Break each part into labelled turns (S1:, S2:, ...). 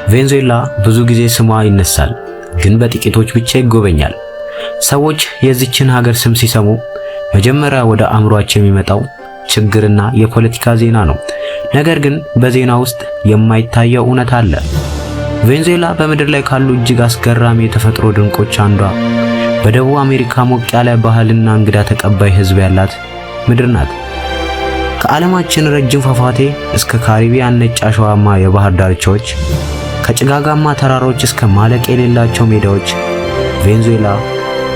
S1: ቬንዙዌላ ብዙ ጊዜ ስሟ ይነሳል፣ ግን በጥቂቶች ብቻ ይጎበኛል። ሰዎች የዚችን ሀገር ስም ሲሰሙ መጀመሪያ ወደ አእምሯቸው የሚመጣው ችግርና የፖለቲካ ዜና ነው። ነገር ግን በዜና ውስጥ የማይታየው እውነት አለ። ቬንዙዌላ በምድር ላይ ካሉ እጅግ አስገራሚ የተፈጥሮ ድንቆች አንዷ፣ በደቡብ አሜሪካ ሞቅ ያለ ባህልና እንግዳ ተቀባይ ሕዝብ ያላት ምድር ናት። ከዓለማችን ረጅም ፏፏቴ እስከ ካሪቢያን ነጭ አሸዋማ የባህር ዳርቻዎች፣ ከጭጋጋማ ተራሮች እስከ ማለቅ የሌላቸው ሜዳዎች ቬንዙዌላ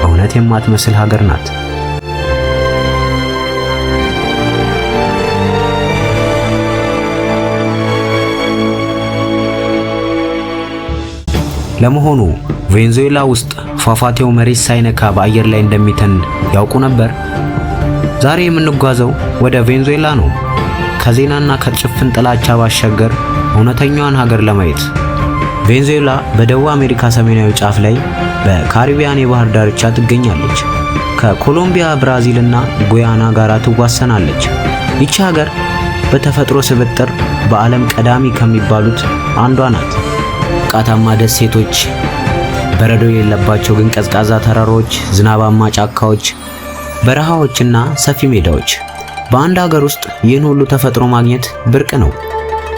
S1: እውነት የማትመስል ሀገር ናት። ለመሆኑ ቬንዙዌላ ውስጥ ፏፏቴው መሬት ሳይነካ በአየር ላይ እንደሚተን ያውቁ ነበር? ዛሬ የምንጓዘው ወደ ቬንዙዌላ ነው። ከዜናና ከጭፍን ጥላቻ ባሻገር እውነተኛዋን ሀገር ለማየት። ቬንዙዌላ በደቡብ አሜሪካ ሰሜናዊ ጫፍ ላይ በካሪቢያን የባህር ዳርቻ ትገኛለች። ከኮሎምቢያ፣ ብራዚል እና ጉያና ጋር ትዋሰናለች። ይቺ ሀገር በተፈጥሮ ስብጥር በዓለም ቀዳሚ ከሚባሉት አንዷ ናት። ሞቃታማ ደሴቶች፣ በረዶ የሌለባቸው ግን ቀዝቃዛ ተራሮች፣ ዝናባማ ጫካዎች፣ በረሃዎችና ሰፊ ሜዳዎች። በአንድ ሀገር ውስጥ ይህን ሁሉ ተፈጥሮ ማግኘት ብርቅ ነው።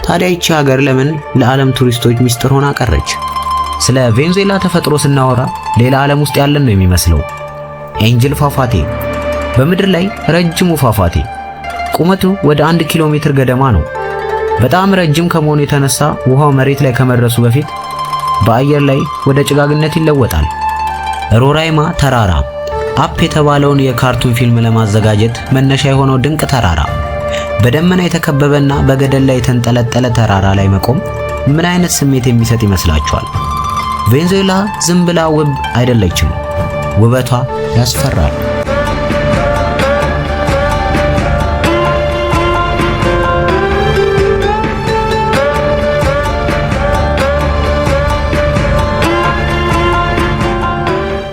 S1: ታዲያ ይቺ ሀገር ለምን ለዓለም ቱሪስቶች ሚስጥር ሆና ቀረች? ስለ ቬንዙዌላ ተፈጥሮ ስናወራ ሌላ ዓለም ውስጥ ያለን ነው የሚመስለው። ኤንጅል ፏፏቴ በምድር ላይ ረጅሙ ፏፏቴ፣ ቁመቱ ወደ 1 ኪሎ ሜትር ገደማ ነው። በጣም ረጅም ከመሆኑ የተነሳ ውሃው መሬት ላይ ከመድረሱ በፊት በአየር ላይ ወደ ጭጋግነት ይለወጣል። ሮራይማ ተራራ፣ አፕ የተባለውን የካርቱን ፊልም ለማዘጋጀት መነሻ የሆነው ድንቅ ተራራ። በደመና የተከበበና በገደል ላይ የተንጠለጠለ ተራራ ላይ መቆም ምን አይነት ስሜት የሚሰጥ ይመስላችኋል? ቬንዙዌላ ዝም ብላ ውብ አይደለችም። ውበቷ ያስፈራል።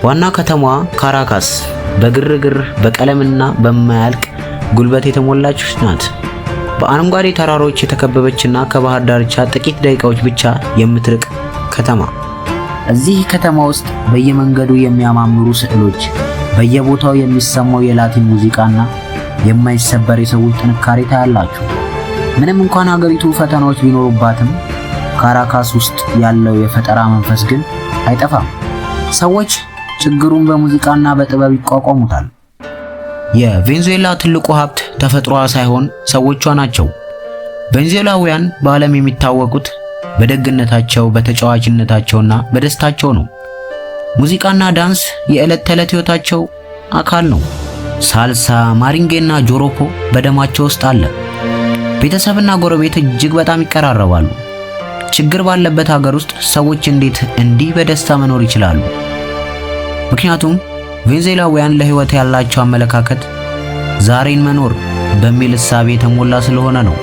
S1: ዋና ከተማዋ ካራካስ በግርግር፣ በቀለምና በማያልቅ ጉልበት የተሞላች ናት። በአረንጓዴ ተራሮች የተከበበችና ከባህር ዳርቻ ጥቂት ደቂቃዎች ብቻ የምትርቅ ከተማ። እዚህ ከተማ ውስጥ በየመንገዱ የሚያማምሩ ስዕሎች፣ በየቦታው የሚሰማው የላቲን ሙዚቃና የማይሰበር የሰዎች ጥንካሬ ታያላችሁ። ምንም እንኳን ሀገሪቱ ፈተናዎች ቢኖሩባትም ካራካስ ውስጥ ያለው የፈጠራ መንፈስ ግን አይጠፋም። ሰዎች ችግሩን በሙዚቃና በጥበብ ይቋቋሙታል። የቬንዙዌላ ትልቁ ሀብት ተፈጥሮዋ ሳይሆን ሰዎቿ ናቸው። ቬንዙዌላውያን በዓለም የሚታወቁት በደግነታቸው፣ በተጫዋችነታቸውና በደስታቸው ነው። ሙዚቃና ዳንስ የዕለት ተዕለት ሕይወታቸው አካል ነው። ሳልሳ፣ ማሪንጌና ጆሮፖ በደማቸው ውስጥ አለ። ቤተሰብና ጎረቤት እጅግ በጣም ይቀራረባሉ። ችግር ባለበት ሀገር ውስጥ ሰዎች እንዴት እንዲህ በደስታ መኖር ይችላሉ? ምክንያቱም ቬንዙዌላውያን ለሕይወት ያላቸው አመለካከት ዛሬን መኖር በሚል እሳቤ የተሞላ ስለሆነ ነው።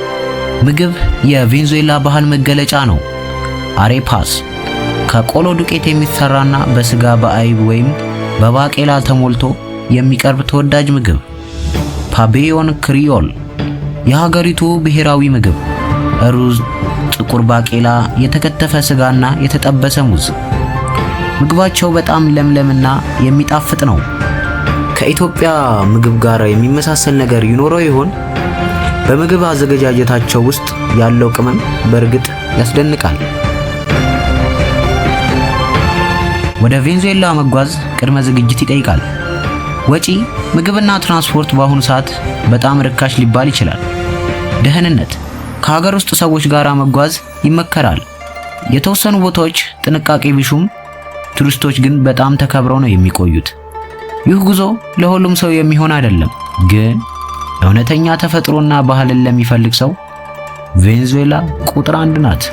S1: ምግብ የቬንዙዌላ ባህል መገለጫ ነው። አሬፓስ ከቆሎ ዱቄት የሚሰራና በስጋ፣ በአይብ ወይም በባቄላ ተሞልቶ የሚቀርብ ተወዳጅ ምግብ። ፓቤዮን ክሪዮል የሀገሪቱ ብሔራዊ ምግብ፣ ሩዝ፣ ጥቁር ባቄላ፣ የተከተፈ ስጋና የተጠበሰ ሙዝ። ምግባቸው በጣም ለምለምና የሚጣፍጥ ነው። ከኢትዮጵያ ምግብ ጋር የሚመሳሰል ነገር ይኖረው ይሆን? በምግብ አዘገጃጀታቸው ውስጥ ያለው ቅመም በእርግጥ ያስደንቃል። ወደ ቬንዙዌላ መጓዝ ቅድመ ዝግጅት ይጠይቃል። ወጪ፣ ምግብና ትራንስፖርት በአሁኑ ሰዓት በጣም ርካሽ ሊባል ይችላል። ደህንነት፣ ከሀገር ውስጥ ሰዎች ጋር መጓዝ ይመከራል። የተወሰኑ ቦታዎች ጥንቃቄ ቢሹም ቱሪስቶች ግን በጣም ተከብረው ነው የሚቆዩት። ይህ ጉዞ ለሁሉም ሰው የሚሆን አይደለም፣ ግን እውነተኛ ተፈጥሮና ባህልን ለሚፈልግ ሰው ቬንዙዌላ ቁጥር አንድ ናት።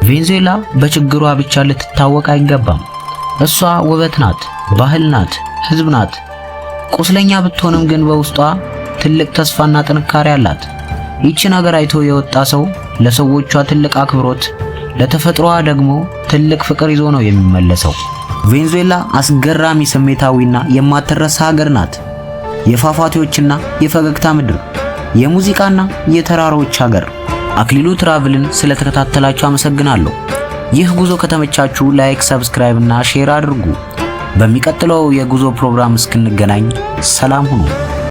S1: ቬንዙዌላ በችግሯ ብቻ ልትታወቅ አይገባም። እሷ ውበት ናት፣ ባህል ናት፣ ሕዝብ ናት። ቁስለኛ ብትሆንም ግን በውስጧ ትልቅ ተስፋና ጥንካሬ አላት። ይህችን ሀገር አይቶ የወጣ ሰው ለሰዎቿ ትልቅ አክብሮት፣ ለተፈጥሮዋ ደግሞ ትልቅ ፍቅር ይዞ ነው የሚመለሰው። ቬንዙዌላ አስገራሚ፣ ስሜታዊና የማትረሳ ሀገር ናት። የፏፏቴዎችና የፈገግታ ምድር። የሙዚቃና የተራሮች ሀገር። አክሊሉ ትራቭልን ስለተከታተላችሁ አመሰግናለሁ። ይህ ጉዞ ከተመቻችሁ like፣ subscribe እና share አድርጉ። በሚቀጥለው የጉዞ ፕሮግራም እስክንገናኝ ሰላም ሁኑ።